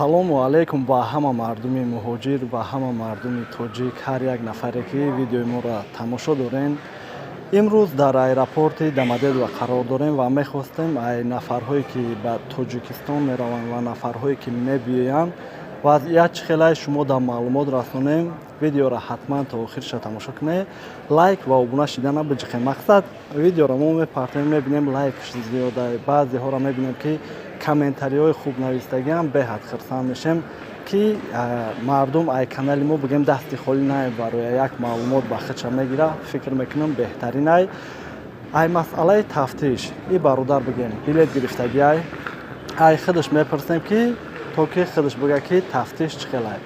Салому алайкум ба ҳама мардуми муҳоҷир, ба ҳама мардуми тоҷик, ҳар як нафаре, ки видеои моро тамошо дорен. Имрӯз дар аэропорти Домодедово қарор дорем ва мехостем ай нафарҳое, ки ба Тоҷикистон мераванд, ва нафарҳое, ки мебиёянд, вазъият чӣ хелай, шумо дар маълумот расонем. Видеоро ҳатман то охирша тамошо кунед, лайк ва обуна шида набиҷиқем. Мақсад, видеоро мо мепартоем, мебинем, лайкш зиёда, баъзеҳоро мебинем, ки комментариҳои хуб навистагиам, беҳад хурсанд мешем, ки мардум ай канали мо, бигем, дасти холӣ намебароя, як маълумот ба худша мегира. Фикр мекунам, беҳтаринай. Ай масъалаи тафтиш и бародар, бигем, билет гирифтагиай, ай худаш мепурсем, ки то ки худаш бигӯя, ки тафтиш чӣ хелай.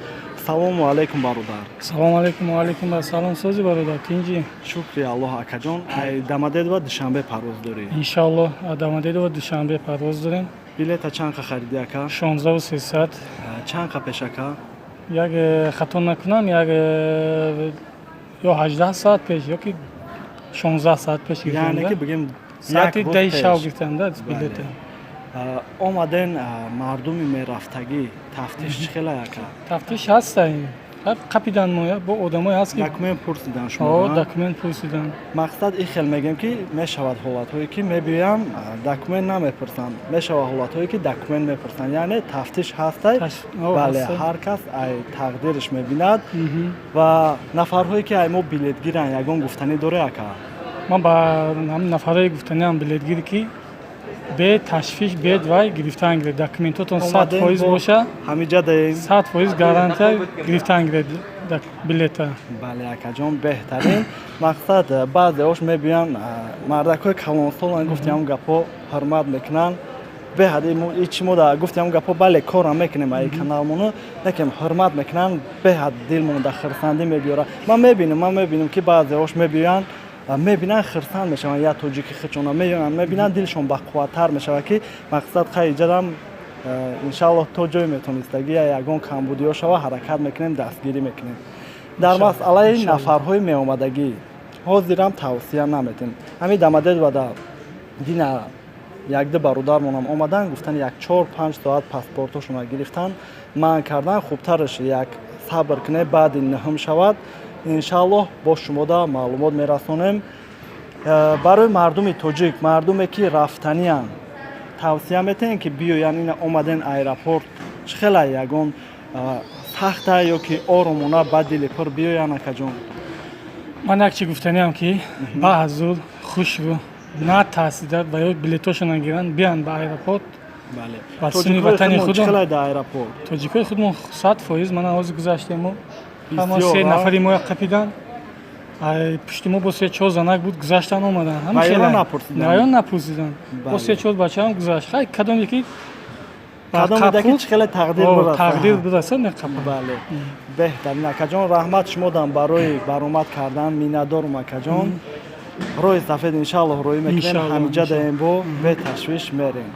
Салому алайкум, бародар. Салому алайкум, ва алайкум ассалом. Сози, бародар, тинҷи? Шукри Аллоҳ, акаҷон. Ай Домодедово Душанбе парвоз дорӣ? Иншоаллоҳ, Домодедово Душанбе парвоз дорем. Билета чанд қа харидӣ, ака? 16 300. Чанд қа пеш, ака? Як хато накунам, як ё 18 соат пеш, ё ки 16 соат пеш. Яъне ки, бигем, соати 10 шав гирифтам да билета. Омаден, мардуми мерафтагӣ, тафтиш чӣ хелай, ака? Тафтиш ҳаста, қапидан мо, бо одамое ҳаст, ки Документ пурсидан шумо? Документ пурсидан. Мақсад, ин хел мегӯем, ки мешавад ҳолатҳое, ки мебиёянд, документ намепурсанд, мешавад ҳолатҳое, ки документ мепурсанд, яъне тафтиш ҳастай. Бале, ҳар кас ай тақдираш мебинад. Ва нафарҳое, ки ай мо билетгиранд, ягон гуфтанӣ дорӣ, ака? Ман ба ҳамин нафарҳое гуфтаниам, билетгир, ки бе ташвиш бед вай гирифтан гиред, документотон 100% боша. Ҳамиҷа даем. 100% гарантия гирифтан гиред билета. Бале, акаҷон, беҳтарин. Мақсад, баъзеҳош мебиёянд, мардакҳои калонсолан, гуфти ҳамн гапҳо, ҳурмат мекунанд беҳад. Ичи мо гуфти ҳамн гапҳо, бале, корам мекунем ай каналмону, лекин ҳурмат мекунанд, беҳад дилмонда хурсандӣ мебиёрад. Ман мебинам, ки баъзеҳош мебиёянд, мебинанд, хурсанд мешаванд, як тоҷики хичона меоянд, мебинанд, дилшон бақувваттар мешавад, ки мақсад, хай, иҷадам, иншааллоҳ, то ҷое метонистагӣ, ягон камбудиҳо шава, ҳаракат мекунем, дастгирӣ мекунем. Дар масъалаи нафарҳои меомадагӣ ҳозирам тавсия наметем. Ҳамин Домодедово да дина якду бародармонам омаданд, гуфтанд, як 4-5 соат паспортошонро гирифтанд, манъ кардан. Хубтараш як сабр кунед, баъди нӯҳум шавад, иншааллоҳ, бо шумода маълумот мерасонем. Барои мардуми тоҷик, мардуме, ки рафтаниянд, тавсия метаҳем, ки биёянд? Ина омаден аэропорт, чӣ хела, ягон сахта ё ки оромона, ба дили пур биёянд, акаҷон? Ман як чи гуфтаниам, ки ба ҳазур хушрӯ, на тарсида, ва ё билетошона гиранд, биёянд ба аэропорт. Ба сӯи ватани худ. Худо. Дар аэропорт? Тоҷикои худмон 100%. Мана ҳозир гузаштему, ҳама се нафари моя қапидан, пушти мо бо се чор занак буд, гузаштан, омадан. Ҳамаён. Напурсидан, бо се чор бачаам гузашт. Хай, кадоме ки кадоме ки чӣ хеле тақдир. Тақдир бирасад, меқапад. Бале, беҳтарин, акаҷон. Раҳмат шумодам барои баромад кардан, миннатдорум, акаҷон. Роҳи сафед, иншааллоҳ, роҳӣ мекунем, ҳамиҷа даем, бо беташвиш мерем.